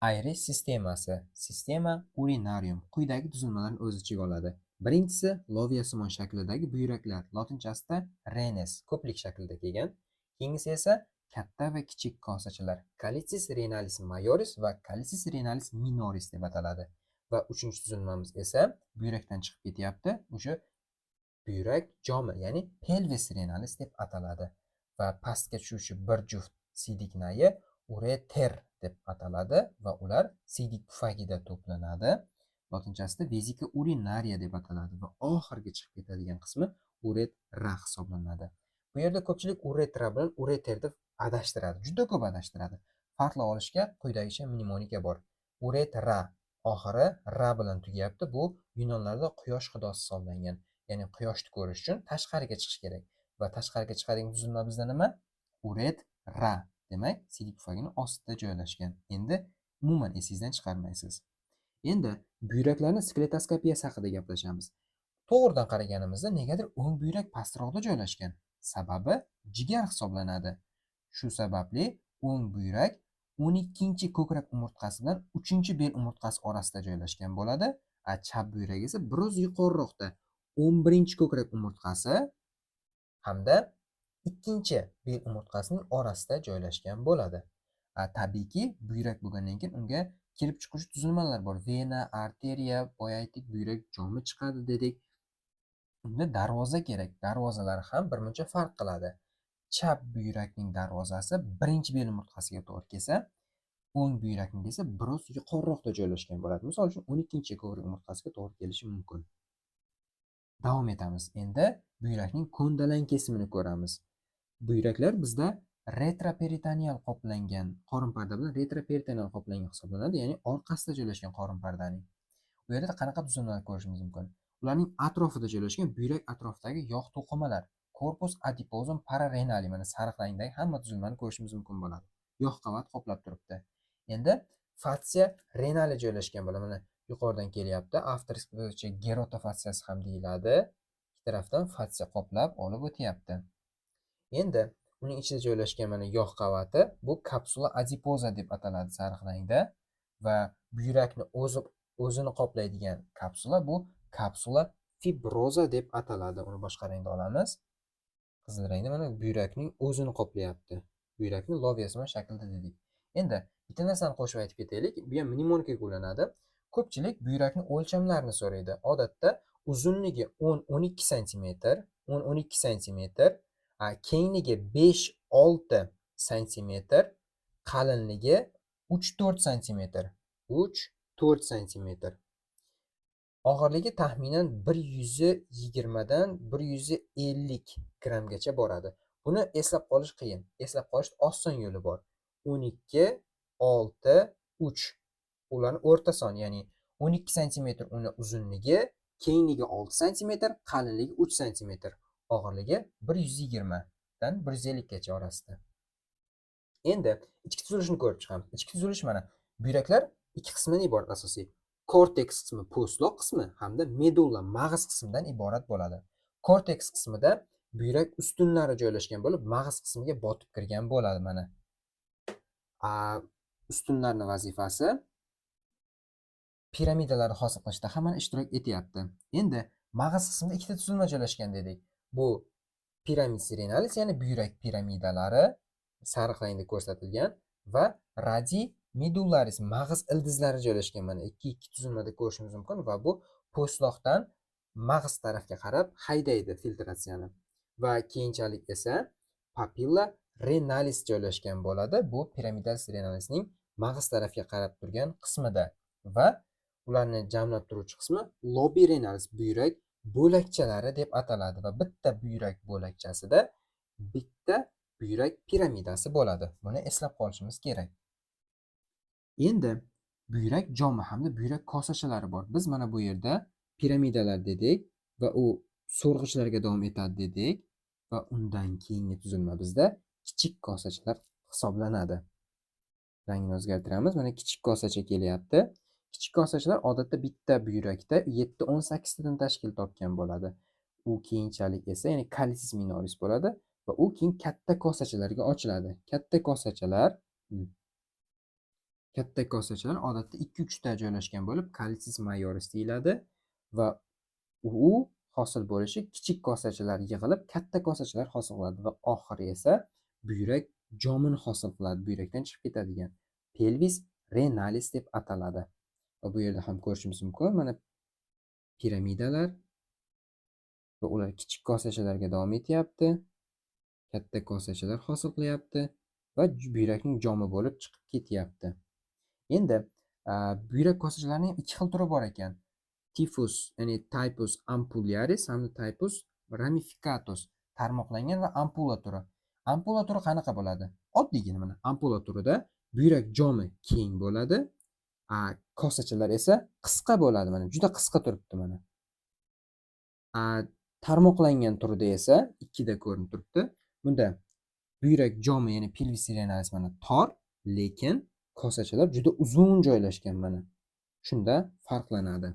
Ayrish sistemasi, система urinarium quyidagi tuzilmalarni o'z ichiga oladi. Birinchisi loviyasimon shaklidagi buyraklar, lotinchasida renes, ko'plik shaklida kelgan. Keyingisi esa katta va kichik kosachalar, calycis renalis majoris va calycis renalis minoris deb ataladi. Va uchinchi tuzilmamiz esa buyrakdan chiqib ketyapti, o'sha buyrak jomi, ya'ni pelvis renalis deb ataladi. Va pastga tushuvchi bir juft siydik nayi ureter deb ataladi va ular siydik pufagida to'planadi. Lotinchasida vesica urinaria deb ataladi va oxirgi chiqib ketadigan qismi uretra hisoblanadi. Bu yerda ko'pchilik uretra bilan ureter deb adashtiradi, juda ko'p adashtiradi. Farqlab olishga quyidagicha mnemonika bor. Uretra oxiri ra bilan tugayapti. Bu yunonlarda quyosh xudosi hisoblangan. Ya'ni quyoshni ko'rish uchun tashqariga chiqish kerak. Va tashqariga chiqadigan tuzilma bizda nima? Uretra. Demak, siydik pufagini ostida joylashgan. Endi umuman esingizdan chiqarmaysiz. Endi buyraklarni skeletoskopiyasi haqida gaplashamiz. To'g'ridan qaraganimizda negadir o'ng buyrak pastroqda joylashgan. Sababi jigar hisoblanadi. Shu sababli o'ng buyrak 12-ko'krak umurtqasi bilan 3-bel umurtqasi orasida joylashgan bo'ladi. A chap buyrak esa biroz yuqoriroqda 11-ko'krak umurtqasi hamda 2-bel umurtqasining orasida joylashgan bo'ladi. Tabiiyki, buyrak bo'lgandan keyin unga kelib chiquvchi tuzilmalar bor. Vena, arteriya, boya aytdik, buyrak jomi chiqadi dedik. Unda darvoza kerak. Darvozalar ham birmuncha farq qiladi. Chap buyrakning darvozasi 1-bel umurtqasiga to'g'ri kelsa, o'ng buyrakning esa biroz yuqoriroqda joylashgan bo'ladi. Misol uchun 12-ko'krak umurtqasiga to'g'ri kelishi mumkin. Davom etamiz. Endi buyrakning ko'ndalang kesimini ko'ramiz. Buyraklar bizda retroperitoneal qoplangan, qorin parda bilan retroperitoneal qoplangan hisoblanadi, ya'ni orqasida joylashgan qorin pardaning. U yerda qanaqa tuzilmalar ko'rishimiz mumkin? Ularning atrofida joylashgan buyrak atrofidagi yog' to'qimalar, corpus adiposum pararenale, mana sariq rangdagi hamma tuzilmani ko'rishimiz mumkin bo'ladi. Yog' qavat qoplab turibdi. Endi fascia renale joylashgan bo'ladi. Mana yuqoridan kelyapti. Avtorskiy bo'yicha Gerota fatsiyasi ham deyiladi. Ikki tarafdan fatsiya qoplab olib o'tyapti. Endi uning ichida joylashgan mana yog' qavati bu kapsula adipoza deb ataladi sariq rangda va buyrakni o'zini qoplaydigan kapsula bu kapsula fibroza deb ataladi. Uni boshqa rangda olamiz. Qizil rangda mana buyrakning o'zini qoplayapti. Buyrakni loviyasima shaklida dedik. Endi bitta narsani qo'shib aytib ketaylik. Bu ham mnemonikaga ulanadi. Ko'pchilik buyrakni o'lchamlarini so'raydi. Odatda uzunligi 10-12 santimetr, 10-12 santimetr, kengligi 5-6 santimetr, qalinligi 3-4 santimetr, 3-4 santimetr. Og'irligi taxminan 120 dan 150 grammgacha boradi. Buni eslab qolish qiyin. Eslab qolish oson yo'li bor. 12, 6, 3. Ularni o'rta son, ya'ni 12 santimetr uni uzunligi, kengligi 6 santimetr, qalinligi 3 santimetr, og'irligi 120 dan 150 gacha orasida. Endi ichki tuzilishini ko'rib chiqamiz. Ichki tuzilish mana buyraklar ikki qismdan iborat asosiy. Korteks qismi, po'stloq qismi hamda medulla, mag'iz qismidan iborat bo'ladi. Korteks qismida buyrak ustunlari joylashgan bo'lib, mag'iz qismiga botib kirgan bo'ladi mana. Ustunlarning vazifasi piramidalarni hosil qilishda ham mana ishtirok etyapti. Endi mag'iz qismida ikkita tuzilma joylashgan dedik. Bu pyramides renalis, ya'ni buyrak piramidalari sariq rangda ko'rsatilgan va radi medullaris, mag'iz ildizlari joylashgan. Mana ikki tuzilmada ko'rishimiz mumkin va bu po'stloqdan mag'iz tarafga qarab haydaydi filtratsiyani. Va keyinchalik esa papilla renalis joylashgan bo'ladi. Bu pyramidalis renalisning mag'iz tarafga qarab turgan qismida va ularni jamlab turuvchi qismi lobi renalis, buyrak bo'lakchalari deb ataladi va bitta buyrak bo'lakchasida bitta buyrak piramidasi bo'ladi. Buni eslab qolishimiz kerak. Endi buyrak jomi hamda buyrak kosachalari bor. Biz mana bu yerda piramidalar dedik va u so'rg'ichlarga davom etadi dedik va undan keyingi tuzilma bizda kichik kosachalar hisoblanadi. Rangini o'zgartiramiz. Mana kichik kosacha kelyapti. Kichik kosachalar odatda bitta buyrakda 7-18 tadan tashkil topgan bo'ladi. U keyinchalik esa, ya'ni calycis minoris bo'ladi va u keyin katta kosachalarga ochiladi. Katta kosachalar Katta kosachalar odatda 2-3 ta joylashgan bo'lib, calyces majoris deyiladi va u hosil bo'lishi kichik kosachalar yig'ilib katta kosachalar hosil qiladi va oxiri esa buyrak jomini hosil qiladi, buyrakdan chiqib ketadigan pelvis renalis deb ataladi. Va bu yerda ham ko'rishimiz mumkin, mana piramidalar va ular kichik kosachalarga davom etyapti, katta kosachalar hosil qilyapti va buyrakning jomi bo'lib chiqib ketyapti. Endi buyrak kosachalarining ikki xil turi bor ekan. Tifus, ya'ni typus ampullaris hamda typus ramificatus, tarmoqlangan va ampula turi. Ampula turi qanaqa bo'ladi? Oddiygina mana ampula turida buyrak jomi keng bo'ladi, kosachalar esa qisqa bo'ladi, mana juda qisqa turibdi mana. Tarmoqlangan turida esa ikkida ko'rinib turibdi. Bunda buyrak jomi, ya'ni pelvis renalis mana tor, lekin kosachalar juda uzun joylashgan mana. Shunda farqlanadi.